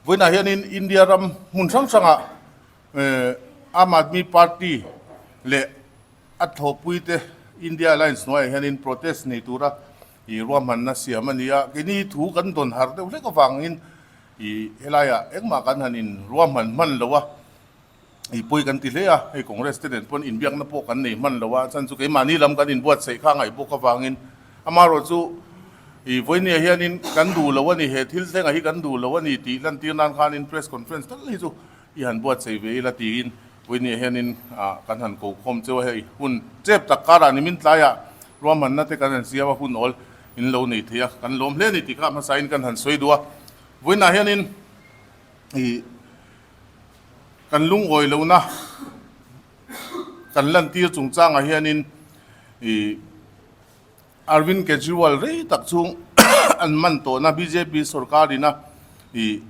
Vawiinah hianin India ram hmun hrang hrangah Aam Aadmi Party leh a thawhpuite India Alliance hnuaiah hianin protest nei tura ih ruahmanna siam a ni a. Keini thu kan dawn harh deuh hlek avangin ih helaiah engmah kan han in ruahman hman lo a. Hei pawi kan ti hle a, hei Congress te nen pawn inbiakna pawh kan nei hman lo a, chhan chu keimahni lam kan inbuatsaih kha ngaih bawk avangin amaherawh chu ih vawinia hianin kan duh lo a ni, he thil thlengah hi kan duh lo a ni tih lantir nan khanin press conference tal hi chu i han buatsaih ve ila tiin vawinia hianin ah kan han ko khawm cheu a, hei hun chep tak karah nimin tlaiah ruahmanna te kan han siam a, hun awl in lo nei thei a, kan lawm hle a ni tih kha hmasain kan han sawi duh a, vawiinah hianin ih. Kan lungawi lohna kan lantir chungchangah hianin ih Arvind Kejriwal rei tak chung an man tawhna bjp sorkarina ih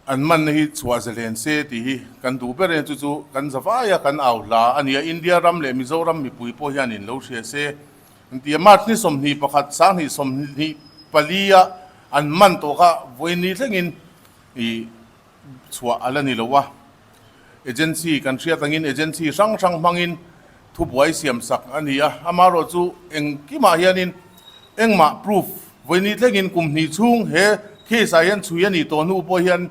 an manna hi chhuah zalen se tih hi kan duh ber e chu chu kan zavaia kan au hla a ni a India ram leh Mizoram mipui pawh hianin lo hria se an ti a March ni 21 2024 a an man tawh kha vawiin thlengin ih chhuah a la ni lo a, agency kan hriat angin agency hrang hrang hmangin thubuai siam sak a ni a, amaherawh chu engkimah hianin engmah proof vawini thlengin kum hnih chhung he case ah hian chhui a nih tawh hnu pawh hian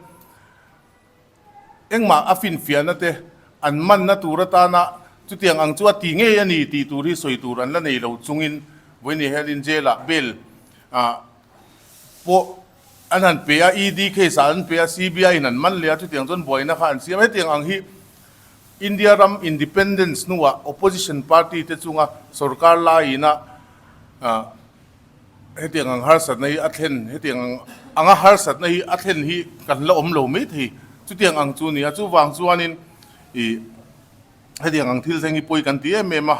engmah a finfiahna te an manna tur atana chutiang ang chu a ti ngei a ni tih tur hi sawi tur an la nei lo chungin vawini hianin jail ah bail ah pawh An han pe a, ED case ah an pe a, CBI in an man leh a, chutiang chuan buaina kha an siam. Hetiang ang hi India ram independence hnuah opposition party te chunga sorkar laiin a hetiang ang harsatna hi a thlen, hetiang ang anga harsatna hi a thlen hi kan la awm lo mai thei. Chutiang ang chu a ni a, chuvang chuanin ih hetiang ang thil thleng hi pawi kan ti em em a.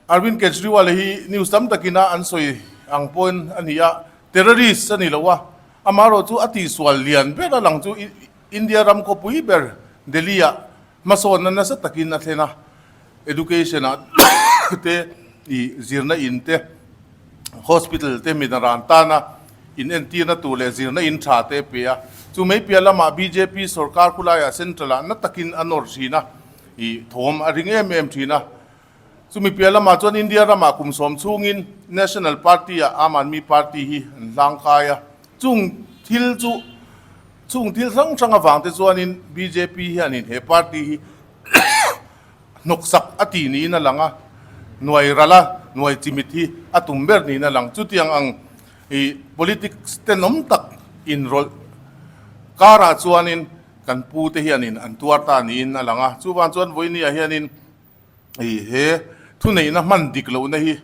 Arvind Kejriwal hi news tam takin a an sawi ang pawhin a ni a, terrorist a ni lo a, amaherawh chu a tihsual lian ber a lang chu India ram khawpui ber Delhi ah hmasawnna nasa takin a thlen a, education ah te ih zirna in te, hospital te min a ran tan a, in entirna tur leh zirna in tha te a pe a, chu mai piah lamah bjp sorkar khulaiah central ah na takin a nawr thin a, ih thawm a ring em em thin a. Chumi piah lamah chuan India ramah kum sawm chhungin National Party-ah Aam Aadmi Party hi an hlang kai a. Chung thil chu chung thil hrang hrang avang te chuanin bjp hianin he party hi hnawksak a ti niin a lang a, nuai rala nuai chimit hi a tum ber niin a lang. Chutiang ang ih politics tenawm tak inrawlh karah chuanin kan pute hianin an tuar ta niin a lang a. Chuvang chuan vawinia hianin hei he thuneihna hman dik lohna hi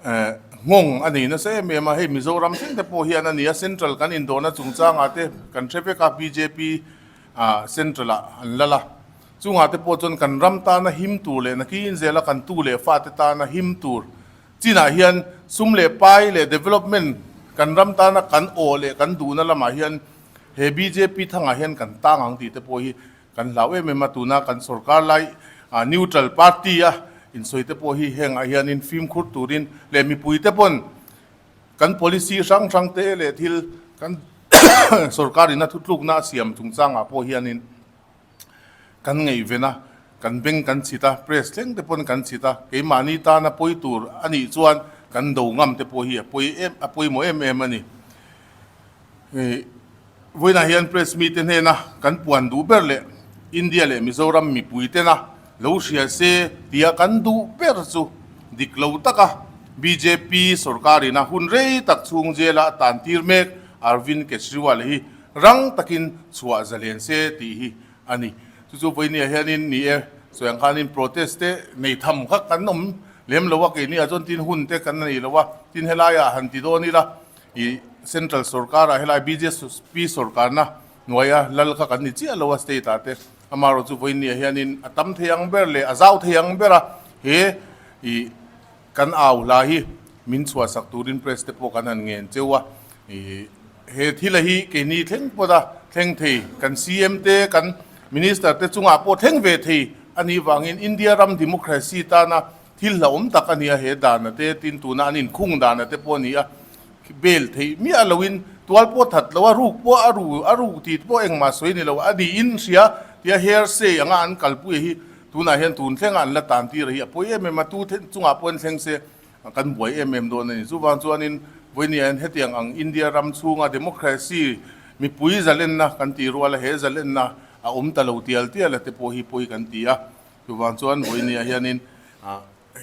eh nghawng a nei nasa em em a, hei Mizoram thleng te pawh hian a ni a, central kan indawhna chungchangah te kan hre vek a bjp ah central ah an lal a, chungah te pawh chuan kan ram tana him tur leh nakin zela kan tu leh fate tana him tur chinah hian sum leh pai leh development kan ram tana kan awh leh kan duhna lamah hian he bjp thangah hian kan tang ang tih te pawh hi Kan hlau em em a, tuna kan sorkar lai neutral party a insawi te pawh hi heng ah hianin fimkhur turin leh mipui te pawn kan policy hrang hrang te leh thil kan sorkar ina thutlukna a siam chungchang ah pawh hianin kan ngaihven a, kan beng kan chhit a, press thleng te pawn kan chhit a, keimahni tana pawi tur a nih chuan kan do ngam te pawh hi a pawi em a pawimawh em em a ni. Vawiinah hian press mite hnena kan puan duh ber leh India leh Mizoram mipui tena lo hria se tia kan duh ber chu dik lo taka bjp sorkarin a hun rei tak chhung jail-a a tan tir mek Arvind Kejriwal hi rang takin chhuah zalen se tih hi a ni. Chu chu vawinia hianin ni e, sawi ang khanin protest te nei tham kha kan awm lem lo a, keini ah chuan tin hun te kan nei lo a, tin helaiah han ti dawn ila I Central sorkar ah helai bjp sorkarna hnuaia lal kha kan ni chiah lo a state ah te amaherawh chu vawiin ah hianin a tam thei ang ber leh a zau thei ang ber a he i kan au hla hi min chhuahsak turin press te pawh kan han ngen cheu a i he thil a hi keini thleng pawt a thleng thei kan CM te kan minister te chungah pawh thleng ve thei a nih vangin India ram democracy tana Thil hlauhawm tak a ni a, he dana te tin tuna an inkhung dana te pawh a ni a, bail theih miah loin. Tual pawh that lo a, ruk pawh a ru a ruk tih pawh engmah sawi ni lo a niin hria tia hearsay anga an kalpui hi tunah hian tun thlengah an la tan tir a hi a pawi em em a, tu chungah pawh an thleng se kan buai em em dawn a ni. Chuvang chuanin vawinia hian hetiang ang India ram chhunga democracy mipui zalenna kan tih ruala he zalenna a awm ta lo tial tial a te pawh hi pawi kan ti a. Chuvang chuan vawinia hianin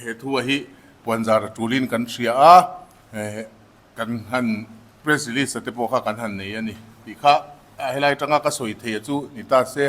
he thu a hi puanzar a tulin kan hria a. Kan han press release a te pawh kha kan han nei a ni tih kha helai atanga ka sawi thei a chu ni ta se.